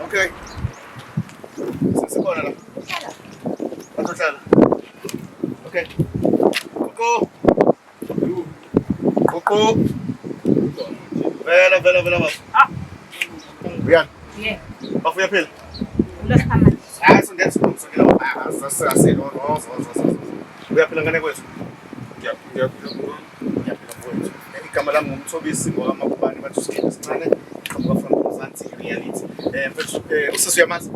Okay. Sesikhona la. Bazohlala. Okay. Koko. Koko. Vela vela vela baba. Ah. Uyani? Yeah. Bafu uyaphila? Ulosiphamandla. Hayi sondela sondela baba. Asase no no no. Uyaphila ngane kwethu? Ngiyaphila. Ngiyaphila mfowethu. Igama lami nguMthobisi ngowakaMakubane bathi usigebe esincane qhamuka from Mzansi reality. Mfethu usisi uyamazi?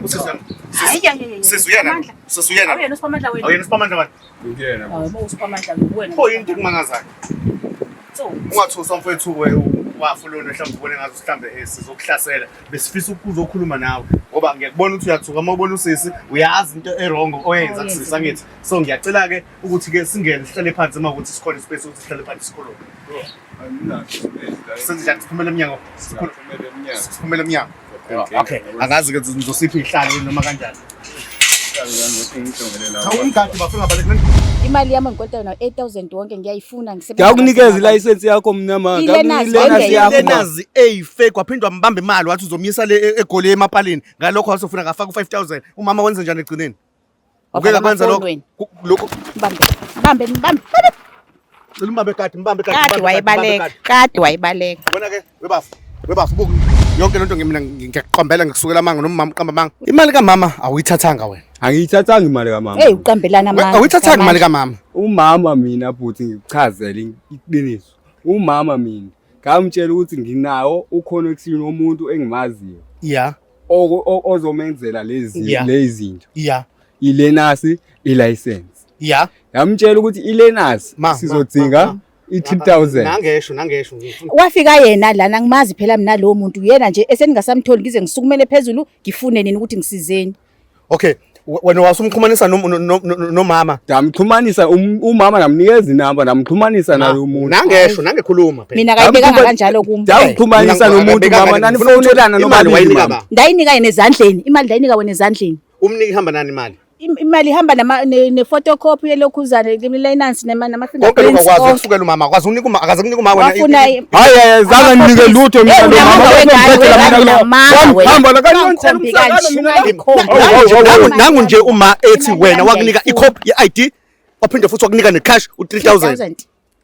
Usisi uyamazi? Hayi hayi hayi. Sisi uyena? Sisi uyena? Awuyena usiphamandla wena. Awuyena usiphamandla wena? Ngiyena. Hayi bo usiphamandla wena. Pho yini into ekumangazayo? So, Ungathuswa mfowethu wafu lona mhlawumbe ubone ngathi mhlawumbe sizokuhlasela. Besifisa ukuzokhuluma nawe ngoba ngiyakubona ukuthi uyathuka uma ubona usisi uyazi into e-wrong oyenza kusisi angithi. So ngiyacela-ke ukuthi-ke singene sihlale phansi uma ukuthi sikhona ispace ukuthi sihlale phansi sikhulume. Anginaso ispace la. Senze njani siphumele emnyango? Sikhulume. Siphumele emnyango. Siphumele emnyango. Okay, angazi ke ngizosipha ihlalo noma kanjani. Ngijongele Cha umgadi bafuna ngabaleka. Imali yami engikweleta yona 8000 wonke ngiyayifuna ngisebenza. Ngakunikeza ilayisensi yakho mina ma. I-learners, Ngakunikeza yakho. ma. Lenazi eyifake waphinde wambamba imali wathi uzomyisa le eGoli emapalini. Ngalokho wasofuna ngafaka u5000. Umama wenze njani egcineni? Uke Wafaka kwenza amafoni lokho. wena. Lokho Mbambe. Mbambe mbambe. cela umbambe kade mbambe kade. Kade wayibaleka. Kade wayibaleka. Wena ke webafu. Webafu buka. Yonke lento mina ngiyakuqambela ngikusukela amanga noma umama uqamba amanga. Imali kamama awuyithathanga wena. Angiyithathanga imali kamama. Hey uqambelana amanga. Awuyithathanga imali kamama. Umama mina bhuti ngikuchazele iqiniso. Umama mina ngamtshela ukuthi nginawo uconnection womuntu engimaziyo Yeah. ozomenzela lezi Yeah. lezi zinto. Yeah. I-learners i-license. Yeah. Ngamtshela ukuthi i-learners Ma, ma, sizodinga ma, i-3000. Nangesho nangesho ngifuna. Wafika yena lana ngimazi phela mina lowo muntu yena nje eseningasamtholi ngize ngisukumele phezulu ngifune nini ukuthi ngisizeni. Okay, wena wasumxhumanisa nomama. Ndamxhumanisa umama ndamnikeza inamba ndamxhumanisa naye umuntu. Nangesho nangekhuluma phela. Mina kayibekanga kanjalo kum. Ndamxhumanisa nomuntu mama nanifonelana Imali nobabili wayinika mama. ba. Ndayinika yena ezandleni, imali ndayinika wena ezandleni. Umniki ihamba nani imali? Imali ihamba nama ne photocopy yelokhuzane lenansi nama Konke lokho fingerprints. akwazi ukusukela umama, akwazi unika uma, akaze kunika uma wena. Wafuna Hayi hayi zange nginike lutho mina Hey, lo mama. unamanga wengane, Wangibhedela mina wena, lo. unamanga wena. Hamba la kanti Ungakhombi kanje, ungakhombi. Nangu nangu nje uma ethi wena wakunika icopy ye-ID waphinde futhi wakunika ne-cash u-3000. 3000.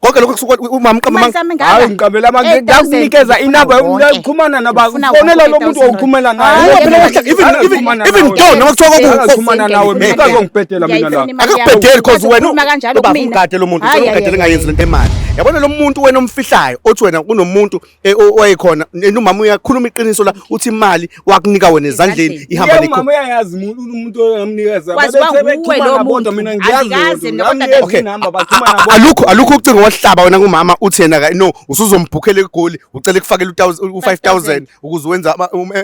Konke lokho kusuka umama uqamba Imali amanga. sami ngaka. Hayi ngiqambela amanga 8,000 ngakunikeza inamba ngifuna wonke. yokuxhumana naba Ngifuna fonela wonke lo muntu 8,000. oxhumana naye. Hayi, Ngoba phela yena- wahlala even Xhumana even nawe. though noma kuthiwa kwaku Xhumana nawe mina ukazongibhedela mina la. Akakubhedeli cause wena Ukhuluma kanjalo ubaba kumina. umgade lo muntu Hayi, ucela hayi, umgadele hayi, engayenzi lento emali. Yabona lo muntu wena omfihlayo othi wena kunomuntu owayekhona umama uyakhuluma iqiniso la uthi imali wakunika wena ezandleni Ezandleni. ihamba Yebo nekho. mama uyayazi umuntu ongamnikeza. Waziwa Babethe nguwe bexhumana lo bodwa, muntu. mina ngiyazi Angikaze leyo mina nto. kodwa Ngamnikeza Okay. inamba baxhumana bodwa. Alukho ucingo wahlaba wena kumama uthi yena ka no usuzombhukhela egoli ucela kufakela u5000 ukuze wenza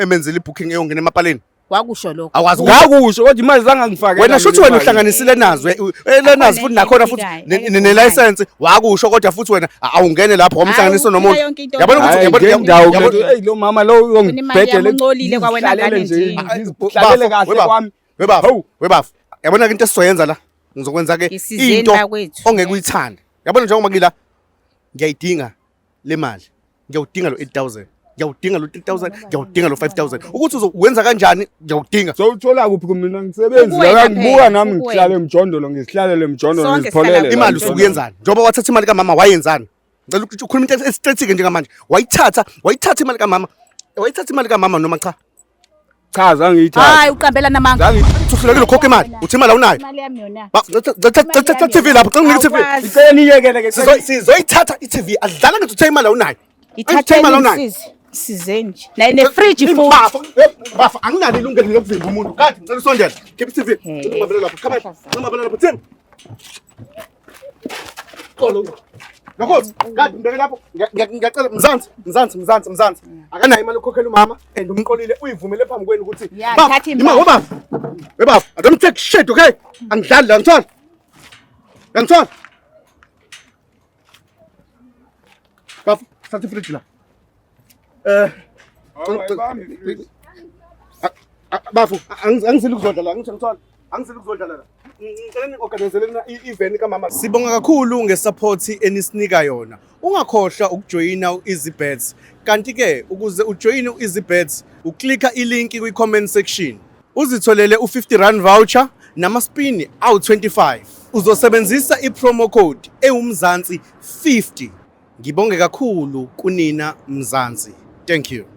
emenzele ibooking eyongena emapaleni. Wakusho lokho. Awazi Ngakusho kodwa imali zange ngifakela. wena shuthi mina wena imali. uhlanganisile nazo lenazo futhi nakhona futhi ne-license wakusho kodwa futhi wena awungene lapho wamhlanganisa Hayi, nomuntu ufika yonke into. yabona ukuthi Hayi, ngendawo ke hey lo mama lo Imali yami uyongibhedela. uncolile kwawena ngane nje. Ngizihlalele kahle kwami. webafu Hawu. webafu yabona ke into esizoyenza la ngizokwenza ke Ngisizeni into bakwethu. ongeke uyithande yabona njengoba ngila ngiyayidinga le mali ngiyawudinga lo 8000 ngiyawudinga lo 3000 ngiyawudinga lo 5000 ukuthi uzowenza kanjani ngiyawudinga Sowuthola kuphi kumina ngisebenzi Kukuwena la ngibuka phela, nami kukuwena. ngihlale emjondolo ngizihlalele emjondolo Sonke ngizipholele. sihlala la imali emjondolo. usuke uyenzani njengoba wathatha imali kamama wayenzani ngicela ukuthi ukhulume into e-straight-ke njengamanje wayithatha imali kamama wayithatha imali kamama noma cha Cha zange ngiyithathe. Hayi uqambelana amanga. Zange uhlulekile ukhokha imali uthi imali awunayo Imali yami yona. Thatha TV lapho cela unginike i-TV Awukwazi. Ngicela niyekele ke. Sizoyithatha i-TV adlala ngithi uthe imali awunayo Uthe Ithatheni imali awunayo ngisize. Size nje. Naye nefridge futhi. Bafo, bafo anginalo ilungelo lokuvimba umuntu kade ngicela usondele khipha i-TV Hey. Ngicela ungibambele lapho come on ngibambele lapho thini Xolo Lokho kade ngibeke lapho ngiyacela Mzansi Mzansi Mzansi Mzansi akanayo imali yokukhokhela umama and umqolile uyivumele phambi kwenu ukuthi Ya, Bafo, thatha ima imali. webafo webafo I don't take shit okay angidlali la ngithola ngithola bafo thatha ifridge la eh bafo angizile ukuzodla la ngisho ngithola angizile ukuzodla la. Ngicela ni-organizeleni i-event kamama. Sibonga kakhulu ngesupport enisinika yona. Ungakhohlwa ukujoyina u-EasyBets. Kanti-ke ukuze ujoyine u-EasyBets, uklika ilinki kwi-comment section. Uzitholele u-R50 voucher namaspini awu-25. Uzosebenzisa i-promo code ewumzansi 50. Ngibonge kakhulu kunina Mzansi. Thank you.